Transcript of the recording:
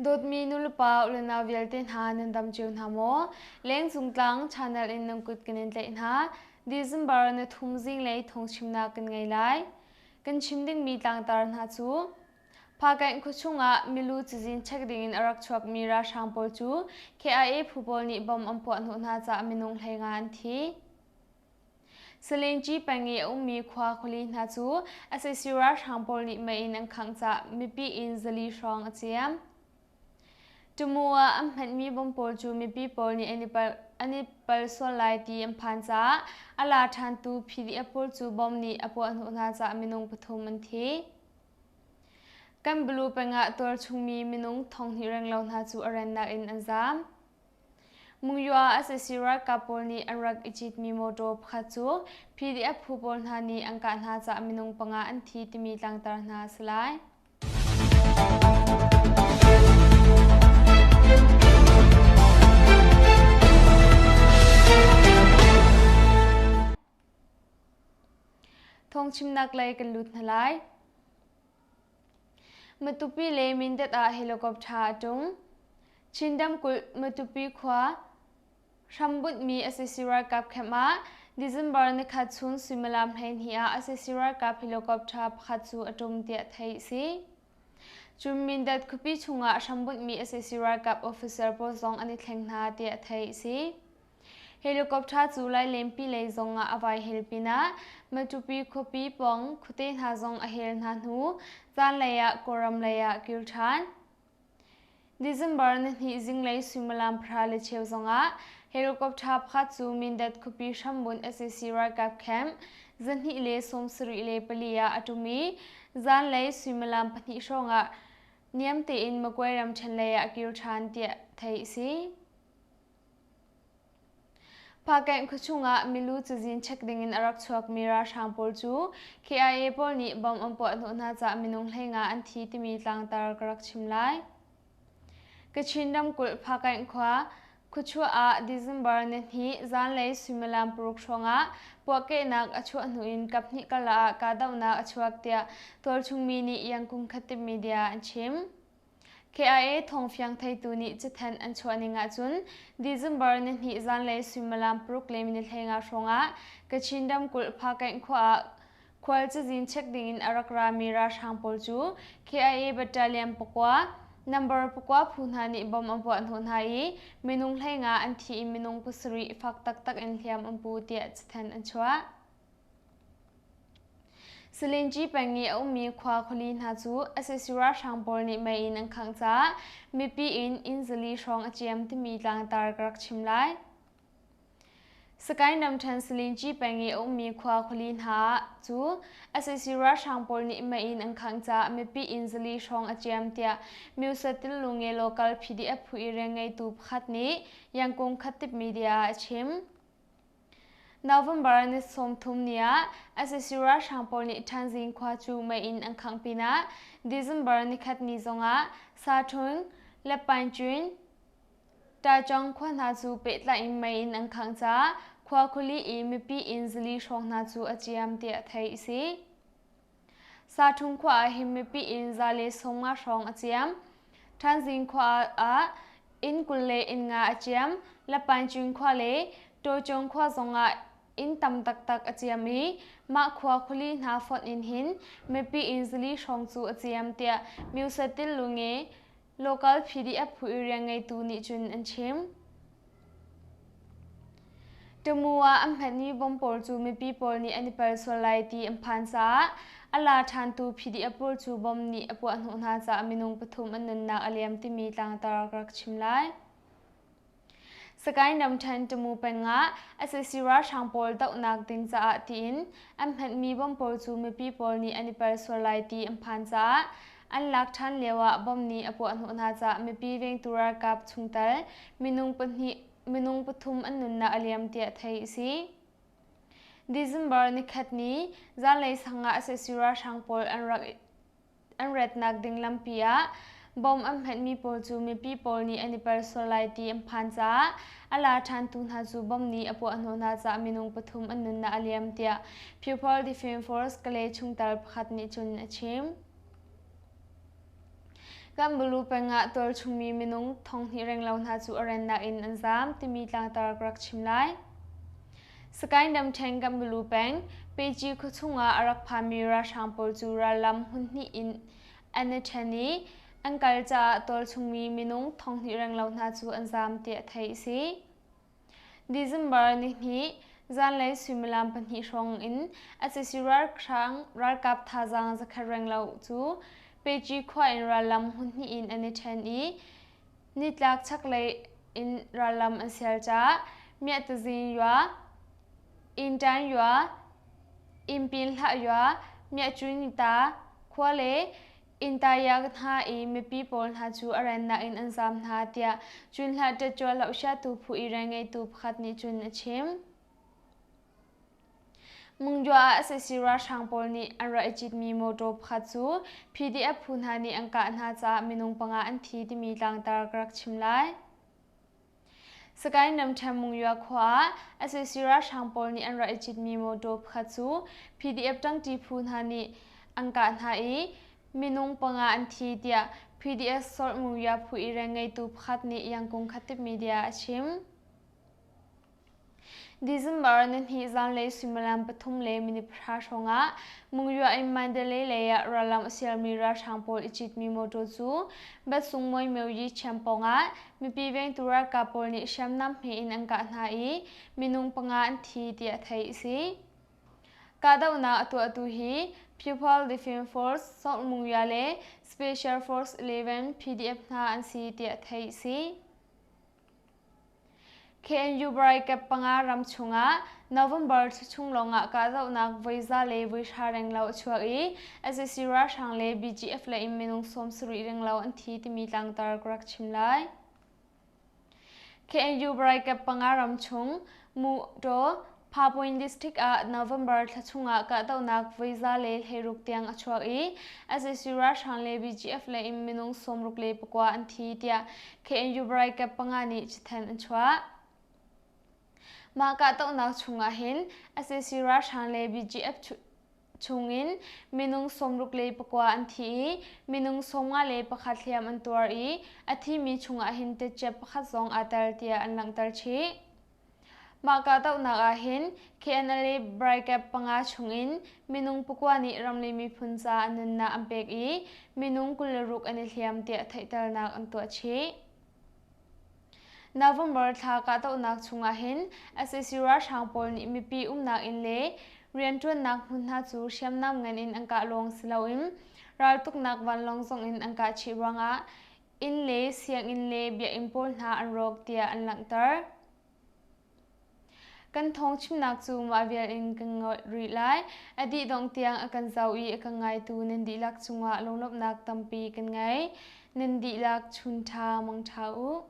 Dawtmi nulepa ulenau vialte hna nan dam cio hna maw? Lengcung tlang channel in nan kut kan in tlaih hna. December na thum zinglei thawngchimnak kan ngei lai. Kan chim dingmi tlangtar hna cu Phakaing khuachung ah milu cazin check dingin a rak chuakmi ralhrang pawl cu KIA phu pawl nih bom an puah hnawh hna caah minung 15 an thi. Salingci peng i a ummi khua khuali hna cu sac ralhrang pawl nih mei in an khangh caah mipi inn 400 hrawng a ciam. Tumu ah an hmanhmi bom pawl cu mipi pawl nih an i pal sual lai ti an phan caah a la ṭhantu PDF pawl cu bom nih a puah hnawh hna caah minung pathum an thi. Kan Blue peng ah tualchungmi minung 2,000 renglo hna cu a rennak in an zaam. Mungyo ah sac ralkap pawl nih an rak i citmi mawṭaw pakhat cu PDF phu pawl hna nih an kah hna caah minung panga an thi timi tlangtar hna a si lai. Thawngchimnak lei kan lut hna lai. Matupi le Mindat ah helicopter a ṭum. Chin ramkulh Matupi khua hrambunhmi sac ralkap camp ah December nikhat chun suimilam 12 ah sac ralkap helicopter pakhat cu a ṭum tiah theih a si. Cun Mindat khuapi chungah hrambunhmi sac ralkap officer pawl zong an i thleng hna tiah theih a si. Helicopter cu Lailenpi lei zongah a vai hel pinah Matupi khuapi pawng khuate hna zong a hel hna hnu zaanlei ah Kawlram lei ah kir ṭhan. December nihnih zinglei suimilam pahra le cheu zongah helicopter pakhat cu Mindat khuapi hrambunh sac ralkap camp 274 ah a ṭum i zaanlei suimilam 2 hrawngah niam tein Magway ramṭhen lei ah a kir ṭhan tiah theih a si. Phakeng khuachung ah milu cazin check dingin a rak chuakmi ralhrang pawl cu KIA pawl nih bomb an puah hnawh hna caah minung 15 an thi timi tlangtar ka rak chim lai. Kachin ramkulh Phakeng khua khuachuah ah December nihnih zanlei suimilam 6 hrawngah puahkehnak a chuah hnu in kaphnih karlak ah kahdohnak a chuak tiah tualchungmi nih Yangkung Khatib media an chim. KIA thawngfiang theitu nih cathanh an chuah ning ahcun December nihnih zanlei suimilam 6 le minute 15 hrawngah Kachin ramkulh Phakaing khua ah khual cazin check dingin a rak rami ralhrang pawl cu KIA battalion pakua number pakua phu hna nih bom an puah hnawh hna i minung 15 an thi i minung pasarih fak taktak in hliam an pu tiah cathanh an chuah. Salinci peng i a ummi khua khuali hna cu sac ralhrang pawl nih mei in an khangh caah mipi in inn 400 hrawng a ciam timi tlangtar ka rak chim lai. Sagaing ramṭhen Salinci peng i a ummi khua khuali hna cu sac ralhrang pawl nih mei in an khangh caah mipi inn 400 hrawng a ciam tiah Myusatilunge local PDF phu i rianngeitu pakhat nih Yangon Khattip media ah a chim. November ni 30 ni ah sac ralhrang pawl nih Ṭhanzing khua cu mei in an khangh pinah December nikhat ni zongah Saṭhun, Leppainṭwin, Ṭaicawng khua hna cu pehtlai in mei in an khangh caah khua khuali i mipi inn 400 hrawng hna cu a ciam tiah theih a si. Saṭhung khua ah hin mipi inn 150 hrawng a ciam. Ṭhanzing khua ah inn 20 le inn nga a ciam. Lapancung khua le Tawcung khua zongah inn tam taktak a ciam i mah khua khuali hna fonh in hin mipi inn 400 hrawng cu a ciam tiah Myusatil Lunge local PDF phu i rianngeitu nih cun an chim. Tamu ah an hmanmi bom pawl cu mipi pawl nih an i pal sual lai ti an phan caah a la ṭhantu PDF pawl cu bom nih a puah hnawh hna caah minung pathum an nunnak a liam timi tlangtar ka rak chim lai. Sagaing ramṭhen Tamu peng ah sac ralhrang pawl dohnak ding caah tiin an hmanhmi bom pawl cu mipi pawl nih an i pal sual lai ti an phan caah an lak ṭhan lioah bom nih a puah hnawh hna caah mipi vengtu ralkap chungtel minung pahnih minung pathum an nunnak a liam tiah theih a si. December nikhat ni zanlei sang ah sac ralhrang pawl an rak an retnak ding lampi ah bom an hmanhmi pawl cu mipi pawl nih an i pal sual lai ti an phan caah a la ṭhantu hna cu bom nih a puah hnawh hna caah minung pathum an nunnak a liam tiah People Defence Force Kalay chungtel pakhat nih cun a chim. Kanbalu peng ah tualchungmi minung 2000 renglo hna cu a rennak in an zaam timi tlangtar ka rak chim lai. Sagaing ramṭhen Kanbalu peng, Peci khuachung ah a rak phanmi ralhrang pawl cu rallam hmunhnih in an i ṭhen i an kal caah tualchungmi minung 2000 renglo hna cu an zaam tiah theih a si. December nihnih zanlei suimilam 2 hrawng in sac ralhrang ralkap thazaang zakhat renglo cu Peci khua in rallam hmunhnih in an i ṭhen i nitlak chaklei in rallam an sial caah Miahtazin yua, Intan yua, Innpin hlah yua, Miahcunita khua le Intayak hna i mipi pawl hna cu a rennak in an zaam hna tiah Cunhlah ṭetcual hlohsiatu phu i rianngeitu pakhat nih cun a chim. Mungyua ah sac ralhrang pawl nih an rak i citmi mawṭaw pakhat cu PDF phu hna nih an kah hna caah minung panga an thi timi tlangtar ka rak chim lai. Sagaing ramṭhen Mungyua khua ah sac ralhrang pawl nih an rak i citmi mawṭaw pakhat cu PDF ṭangṭi phu hna nih an kah hna i minung panga an thi tiah PDF Salt Mungyua phu i rianngeitu pakhat nih Yangkung Khatip Media a chim. December nihnih zanlei suimilam 3:10 hrawngah Mungyua in Mandalay lei ah rallam a sialmi ralhrang pawl i citmi mawṭaw cu Batsung Mawimyoyi Chiam pawngah mipi vengtu ralkap pawl nih hriamnam hme in an kah hna i minung panga an thi tiah theih a si. Kahdohnak a tuahtu hi People Defence Force, Salt Mungyua le Special Force 11 PDF hna an si tiah theih a si. KNU Braikap panga ram chungah November thla chung lawngah kahdohnak voi za le voi hra renglo a chuak i sac ralhrang le BGF lei in minung 70 renglo an thi timi tlangtar ka rak chim lai. KNU Braikap panga ram chung Muhtaw Phapoin District ah November thla chungah kahdohnak voi za le 16 tiang a chuak i sac ralhrang le BGF lei in minung 69 an thi tiah KNU Braikap panga nih cathanh an chuah. Mah kahdohnak chungah hin sac ralhrang le BGF chungin minung 64 an thi i minung 51 hliam an tuar i a thimi chungah hin tetcep pakhat zong aa tel tiah an langhter chih. Mah kahdohnak ah hin KNLA Brigade panga chungin minung pakua nih ram le miphun ca an nunnak an pek i minung 26 an i hliam tiah theihternak an tuah chih. November thla kahdohnak chungah hin sac ralhrang pawl nih mipi umnak inn le rianṭuannak hmun hna cu hriamnam ngan in an kah lawng si loin raltuknak vanlawng zong in an kah chih ruangah inn le sianginn le biakinn pawl hna an rawk tiah an langhter. Kan thawng chimnak cu mah vial in kan ngolh rih lai. A dih dongh tiang a kan zoh i a kan ngaitu nan dihlak cungah lunglawmhnak tampi kan ngei. Nan dihlak chun ṭha mang ṭha u.